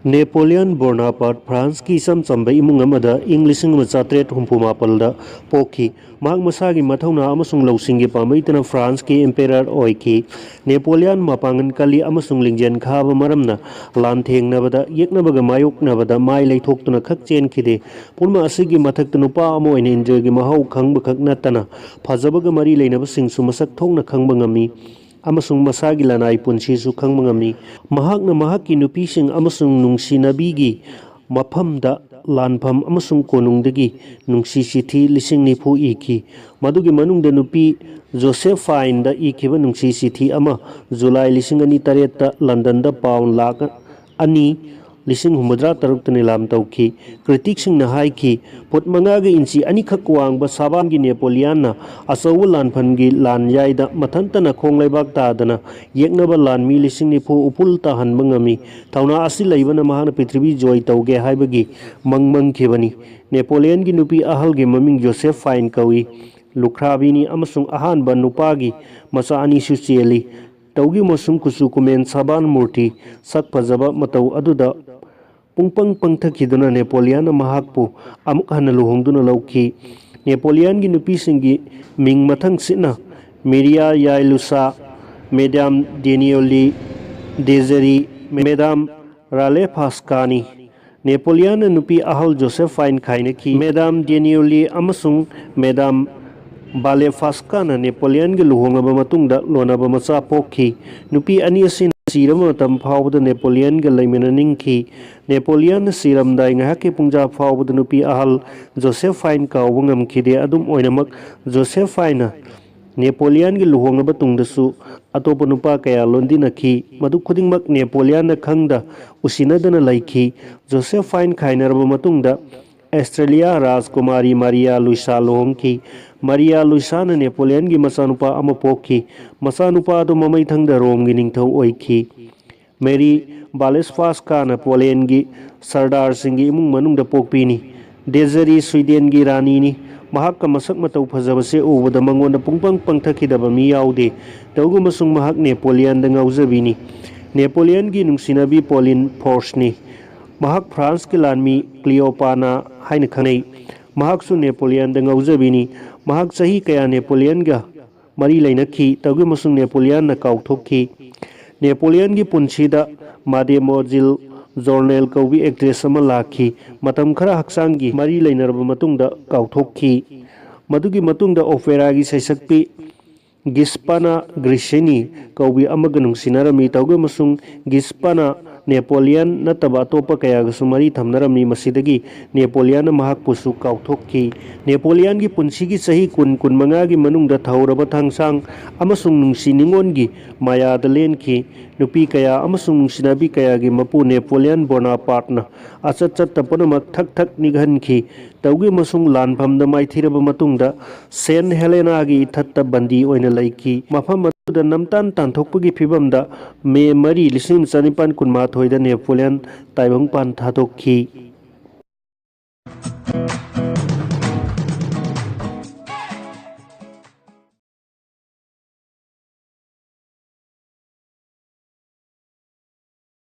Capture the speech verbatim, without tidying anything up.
Napoleon Bonaparte ꯐ꯭ꯔꯥꯟꯁꯀꯤ ꯏꯆꯝ ꯆꯝꯕ ꯏꯃꯨꯡ ꯑꯃꯗ ꯏꯪ ꯂꯤꯁꯤꯡ ꯑꯃ ꯆꯥꯇ꯭ꯔꯦꯠ ꯍꯨꯝꯐꯨ ꯃꯥꯄꯜꯗ ꯄꯣꯛꯈꯤ꯫ ꯃꯍꯥꯛ ꯃꯁꯥꯒꯤ ꯃꯊꯧꯅꯥ ꯑꯃꯁꯨꯡ ꯂꯧꯁꯤꯡꯒꯤ ꯄꯥꯝꯕꯩꯇꯅ ꯐ꯭ꯔꯥꯟꯁꯀꯤ ꯏꯝꯄꯦꯔꯔ ꯑꯣꯏꯈꯤ꯫ ꯅꯦꯄꯣꯂꯤꯌꯟ ꯃꯄꯥꯡꯒꯜ ꯀꯜꯂꯤ ꯑꯃꯁꯨꯡ ꯂꯤꯡꯖꯦꯜ ꯈꯥꯕ ꯃꯔꯝꯅ ꯂꯥꯟ ꯊꯦꯡꯅꯕꯗ, ꯌꯦꯛꯅꯕꯒ ꯃꯥꯌꯣꯛꯅꯕꯗ ꯃꯥꯏ ꯂꯩꯊꯣꯛꯇꯨꯅ ꯈꯛ ꯆꯦꯟꯈꯤꯗꯦ꯫ ꯄꯨꯝꯅꯃꯛ ꯑꯁꯤꯒꯤ ꯃꯊꯛꯇ, ꯅꯨꯄꯥ ꯑꯃ ꯑꯣꯏꯅ ꯏꯟꯗ꯭ꯔꯒꯤ ꯃꯍꯥꯎ ꯈꯪꯕꯈꯛ ꯅꯠꯇꯅ, ꯐꯖꯕꯒ ꯃꯔꯤ ꯂꯩꯅꯕꯁꯤꯡꯁꯨ ꯃꯁꯛ ꯊꯣꯛꯅ ꯈꯪꯕ ꯉꯝꯃꯤ꯫ ꯑꯃꯁꯨꯡ ꯃꯁꯥꯒꯤ ꯂꯅꯥꯏ ꯄꯨꯟꯁꯤꯁꯨ ꯈꯪꯕ ꯉꯝꯃꯤ꯫ ꯃꯍꯥꯛꯅ ꯃꯍꯥꯛꯀꯤ ꯅꯨꯄꯤꯁꯤꯡ ꯑꯃꯁꯨꯡ ꯅꯨꯡꯁꯤꯅꯕꯤꯒꯤ ꯃꯐꯝꯗ ꯂꯥꯟꯐꯝ ꯑꯃꯁꯨꯡ ꯀꯣꯅꯨꯡꯗꯒꯤ ꯅꯨꯡꯁꯤ ꯆꯤꯊꯤ ꯂꯤꯁꯤꯡ ꯅꯤꯐꯨ ꯏꯈꯤ꯫ ꯃꯗꯨꯒꯤ ꯃꯅꯨꯡꯗ ꯅꯨꯄꯤ ꯖꯣꯁꯦꯐꯥꯏꯟꯗ ꯏꯈꯤꯕ ꯅꯨꯡꯁꯤ ꯆꯤꯊꯤ ꯑꯃ ꯖꯨꯂꯥꯏ ꯂꯤꯁꯤꯡ ꯑꯅꯤ ꯇꯔꯦꯠꯇ ꯂꯟꯗꯟꯗ ꯄꯥꯎꯟ ꯂꯥꯈ ꯑꯅꯤ ꯂꯤꯁꯤꯡ ꯍꯨꯝꯐꯨꯇꯔꯥ ꯇꯔꯨꯛꯇ ꯅꯤꯂꯥꯝ ꯇꯧꯈꯤ꯫ ꯀ꯭ꯔꯤꯇꯤꯛꯁꯤꯡꯅ ꯍꯥꯏꯈꯤ, ꯐꯨꯠ ꯃꯉꯥꯒ ꯏꯟꯆꯤ ꯑꯅꯤꯈꯛ ꯋꯥꯡꯕ ꯁꯥꯕꯥꯟꯒꯤ ꯅꯦꯄꯣꯂꯤꯌꯥꯟꯅ ꯑꯆꯧꯕ ꯂꯥꯟꯐꯝꯒꯤ ꯂꯥꯟꯌꯥꯏꯗ ꯃꯊꯟꯇꯅ ꯈꯣꯡ ꯂꯩꯕꯥꯛ ꯇꯥꯗꯅ ꯌꯦꯛꯅꯕ ꯂꯥꯟꯃꯤ ꯂꯤꯁꯤꯡ ꯅꯤꯐꯨ ꯎꯄꯨꯜ ꯇꯥꯍꯟꯕ ꯉꯝꯃꯤ꯫ ꯊꯧꯅꯥ ꯑꯁꯤ ꯂꯩꯕꯅ ꯃꯍꯥꯛꯅ ꯄ꯭ꯔꯤꯊꯤꯕꯤ ꯖꯣꯏ ꯇꯧꯒꯦ ꯍꯥꯏꯕꯒꯤ ꯃꯪ ꯃꯪꯈꯤꯕꯅꯤ꯫ ꯅꯦꯄꯣꯂꯤꯌꯟꯒꯤ ꯅꯨꯄꯤ ꯑꯍꯜꯒꯤ ꯃꯃꯤꯡ ꯖꯣꯁꯦꯐꯥꯏꯟ ꯀꯧꯏ꯫ ꯂꯨꯈ꯭ꯔꯥꯕꯤꯅꯤ ꯑꯃꯁꯨꯡ ꯑꯍꯥꯟꯕ ꯅꯨꯄꯥꯒꯤ ꯃꯆꯥ ꯑꯅꯤꯁꯨ ꯆꯦꯜꯂꯤ꯫ ꯇꯧꯒꯤ ꯃꯁꯨꯝ ꯀꯨꯆꯨ ꯀꯨꯃꯦꯟ ꯁꯥꯕꯥꯟ ꯃꯨꯔꯇꯤ ꯁꯛ ꯐꯖꯕ ꯃꯇꯧ ꯑꯗꯨꯗ ꯄꯨꯡꯄꯪ ꯄꯪꯊꯈꯤꯗꯨꯅ ꯅꯦꯄꯣꯂꯤꯌꯟꯅ ꯃꯍꯥꯛꯄꯨ ꯑꯃꯨꯛ ꯍꯟꯅ ꯂꯨꯍꯣꯡꯗꯨꯅ ꯂꯧꯈꯤ꯫ ꯅꯦꯄꯣꯂꯤꯌꯟꯒꯤ ꯅꯨꯄꯤꯁꯤꯡꯒꯤ ꯃꯤꯡ ꯃꯊꯪꯁꯤꯠꯅ ꯃꯦꯔꯤꯌꯥ ꯌꯥꯏꯂꯨꯁꯥ, ꯃꯦꯗꯥꯝ ꯗꯦꯅꯤꯌꯣꯂꯤ, ꯗꯦꯖꯔꯤ, ꯃꯦꯗꯥꯝ ꯔꯥꯂꯦꯐꯥꯁꯀꯥꯅꯤ꯫ ꯅꯦꯄꯣꯂꯤꯌꯟꯅ ꯅꯨꯄꯤ ꯑꯍꯜ ꯖꯣꯁꯦꯐꯥꯏꯟ ꯈꯥꯏꯅꯈꯤ꯫ ꯃꯦꯗꯥꯝ ꯗꯦꯅꯤꯌꯣꯂꯤ ꯑꯃꯁꯨꯡ ꯃꯦꯗꯥꯝ ꯕꯥꯂꯦꯐꯥꯁꯀꯥꯅ ꯅꯦꯄꯣꯂꯤꯌꯟꯒ ꯂꯨꯍꯣꯡꯂꯕ ꯃꯇꯨꯡꯗ ꯂꯣꯟꯅꯕ ꯃꯆꯥ ꯄꯣꯛꯈꯤ꯫ ꯅꯨꯄꯤ ꯑꯅꯤ ꯑꯁꯤꯅ ꯁꯤꯔꯕ ꯃꯇꯝ ꯐꯥꯎꯕꯗ ꯅꯦꯄꯣꯂꯤꯌꯟꯒ ꯂꯩꯃꯤꯟꯅꯅꯤꯡꯈꯤ꯫ ꯅꯦꯄꯣꯂꯤꯌꯟꯅ ꯁꯤꯔꯝꯗꯥꯏ ꯉꯥꯏꯍꯥꯛꯀꯤ ꯄꯨꯡꯖꯥ ꯐꯥꯎꯕꯗ ꯅꯨꯄꯤ ꯑꯍꯜ ꯖꯣꯁꯦꯐꯥꯏꯟ ꯀꯥꯎꯕ ꯉꯝꯈꯤꯗꯦ꯫ ꯑꯗꯨꯝ ꯑꯣꯏꯅꯃꯛ, ꯖꯣꯁꯦꯐꯥꯏꯟꯅ ꯅꯦꯄꯣꯂꯤꯌꯟꯒꯤ ꯂꯨꯍꯣꯡꯂꯕ ꯇꯨꯡꯗꯁꯨ ꯑꯇꯣꯞꯄ ꯅꯨꯄꯥ ꯀꯌꯥ ꯂꯣꯟꯗꯤꯟꯅꯈꯤ꯫ ꯃꯗꯨ ꯈꯨꯗꯤꯡꯃꯛ ꯅꯦꯄꯣꯂꯤꯌꯟꯅ ꯈꯪꯗ ꯎꯁꯤꯟꯅꯗꯅ ꯂꯩꯈꯤ꯫ ꯖꯣꯁꯦꯐꯥꯏꯟ ꯈꯥꯏꯅꯔꯕ ꯃꯇꯨꯡꯗ, ꯑꯦꯁꯇ꯭ꯔꯦꯂꯤꯌꯥ ꯔꯥꯖꯀꯨꯃꯥꯔꯤ ꯃꯥꯔꯤꯌꯥ ꯂꯨꯏꯁꯥ ꯂꯨꯍꯣꯡꯈꯤ꯫ ꯃꯥꯔꯤꯌꯥ ꯂꯨꯏꯁꯥꯅ ꯅꯦꯄꯣꯂꯤꯌꯟꯒꯤ ꯃꯆꯥꯅꯨꯄꯥ ꯑꯃ ꯄꯣꯛꯈꯤ꯫ ꯃꯆꯥꯅꯨꯄꯥ ꯑꯗꯨ ꯃꯃꯩꯊꯪꯗ ꯔꯣꯝꯒꯤ ꯅꯤꯡꯊꯧ ꯑꯣꯏꯈꯤ꯫ ꯃꯦꯔꯤ ꯕꯥꯂꯦꯁꯐꯥꯁꯀꯥꯅ ꯄꯣꯂꯦꯟꯒꯤ ꯁꯔꯗꯥꯔꯁꯤꯡꯒꯤ ꯏꯃꯨꯡ ꯃꯅꯨꯡꯗ ꯄꯣꯛꯄꯤꯅꯤ꯫ ꯗꯦꯖꯔꯤ ꯁ꯭ꯋꯤꯗꯦꯟꯒꯤ ꯔꯥꯅꯤꯅꯤ꯫ ꯃꯍꯥꯛꯀ ꯃꯁꯛ ꯃꯇꯧ ꯐꯖꯕꯁꯦ ꯎꯕꯗ ꯃꯉꯣꯟꯗ ꯄꯨꯡꯄꯪ ꯄꯪꯊꯈꯤꯗꯕ ꯃꯤ ꯌꯥꯎꯗꯦ꯫ ꯇꯧꯒꯨꯝꯕꯁꯨꯡ ꯃꯍꯥꯛ ꯅꯦꯄꯣꯂꯤꯌꯟꯗ ꯉꯥꯎꯖꯕꯤꯅꯤ꯫ ꯅꯦꯄꯣꯂꯤꯌꯟꯒꯤ ꯅꯨꯡꯁꯤꯅꯕꯤ ꯄꯣꯂꯤꯟ ꯐꯣꯔꯁꯅꯤ꯫ ꯃꯍꯥꯛ ꯐ꯭ꯔꯥꯟꯁꯀꯤ ꯂꯥꯟꯃꯤ ꯀ꯭ꯂꯤꯑꯣꯄꯥꯅ ꯍꯥꯏꯅ ꯈꯪꯅꯩ꯫ ꯃꯍꯥꯛꯁꯨ ꯅꯦꯄꯣꯂꯤꯌꯟꯗ ꯉꯥꯎꯖꯕꯤꯅꯤ꯫ ꯃꯍꯥꯛ ꯆꯍꯤ ꯀꯌꯥ ꯅꯦꯄꯣꯂꯤꯌꯟꯒ ꯃꯔꯤ ꯂꯩꯅꯈꯤ, ꯇꯧꯏ ꯑꯃꯁꯨꯡ ꯅꯦꯄꯣꯂꯤꯌꯟꯅ ꯀꯥꯎꯊꯣꯛꯈꯤ꯫ ꯅꯦꯄꯣꯂꯤꯌꯟꯒꯤ ꯄꯨꯟꯁꯤꯗ ꯃꯥꯗꯦꯃꯣꯖꯤꯜ ꯖꯣꯔꯅꯦꯜ ꯀꯧꯕꯤ ꯑꯦꯛꯇ꯭ꯔꯦꯁ ꯑꯃ ꯂꯥꯛꯈꯤ꯫ ꯃꯇꯝ ꯈꯔ ꯍꯛꯆꯥꯡꯒꯤ ꯃꯔꯤ ꯂꯩꯅꯔꯕ ꯃꯇꯨꯡꯗ ꯀꯥꯎꯊꯣꯛꯈꯤ꯫ ꯃꯗꯨꯒꯤ ꯃꯇꯨꯡꯗ ꯑꯣꯄꯦꯔꯥꯒꯤ ꯁꯩꯁꯛꯄꯤ ꯒꯤꯁꯄꯥꯅ ꯒ꯭ꯔꯤꯁꯦꯅꯤ ꯀꯧꯕꯤ ꯑꯃꯒ ꯅꯨꯡꯁꯤꯅꯔꯝꯃꯤ꯫ ꯇꯧꯏ ꯑꯃꯁꯨꯡ ꯒꯤꯁꯄꯥꯅ ꯅꯦꯄꯣꯂꯤꯌꯟ ꯅꯠꯇꯕ ꯑꯇꯣꯞꯄ ꯀꯌꯥꯒꯁꯨ ꯃꯔꯤ ꯊꯝꯅꯔꯝꯃꯤ꯫ ꯃꯁꯤꯗꯒꯤ ꯅꯦꯄꯣꯂꯤꯌꯟꯅ ꯃꯍꯥꯛꯄꯨꯁꯨ ꯀꯥꯎꯊꯣꯛꯈꯤ꯫ ꯅꯦꯄꯣꯂꯤꯌꯟꯒꯤ ꯄꯨꯟꯁꯤꯒꯤ ꯆꯍꯤ ꯀꯨꯟ, ꯀꯨꯟꯃꯉꯥꯒꯤ ꯃꯅꯨꯡꯗ ꯊꯧꯔꯕ ꯊꯥꯡꯁꯥꯡ ꯑꯃꯁꯨꯡ ꯅꯨꯡꯁꯤ ꯅꯤꯉꯣꯟꯒꯤ ꯃꯌꯥꯗ ꯂꯦꯟꯈꯤ꯫ ꯅꯨꯄꯤ ꯀꯌꯥ ꯑꯃꯁꯨꯡ ꯅꯨꯡꯁꯤꯅꯕꯤ ꯀꯌꯥꯒꯤ ꯃꯄꯨ ꯅꯦꯄꯣꯂꯤꯌꯟ ꯕꯣꯅꯥꯄꯥꯔꯠꯅ ꯑꯆꯠ ꯆꯠꯇ ꯄꯨꯝꯅꯃꯛ ꯊꯛ ꯊꯛ ꯅꯤꯛꯍꯟꯈꯤ꯫ ꯇꯧꯏ ꯑꯃꯁꯨꯡ ꯂꯥꯟꯐꯝꯗ ꯃꯥꯏꯊꯤꯔꯕ ꯃꯇꯨꯡꯗ ꯁꯦꯟ ꯍꯦꯂꯦꯅꯥꯒꯤ ꯏꯊꯠꯇ ꯕꯟꯗꯤ ꯑꯣꯏꯅ ꯂꯩꯈꯤ꯫ ꯃꯐꯝ ꯑꯗꯨꯗ ꯅꯝꯇꯥꯟ ꯇꯥꯟꯊꯣꯛꯄꯒꯤ ꯐꯤꯕꯝꯗ ꯃꯦ ꯃꯔꯤ, ꯂꯤꯁꯤꯡ ꯑꯃ ꯆꯅꯤꯄꯥꯟ ꯀꯨꯟꯃꯥꯊꯣꯏꯗ ꯅꯦꯄꯣꯂꯤꯌꯟ ꯇꯥꯏꯕꯪꯄꯥꯟ ꯊꯥꯗꯣꯛꯈꯤ꯫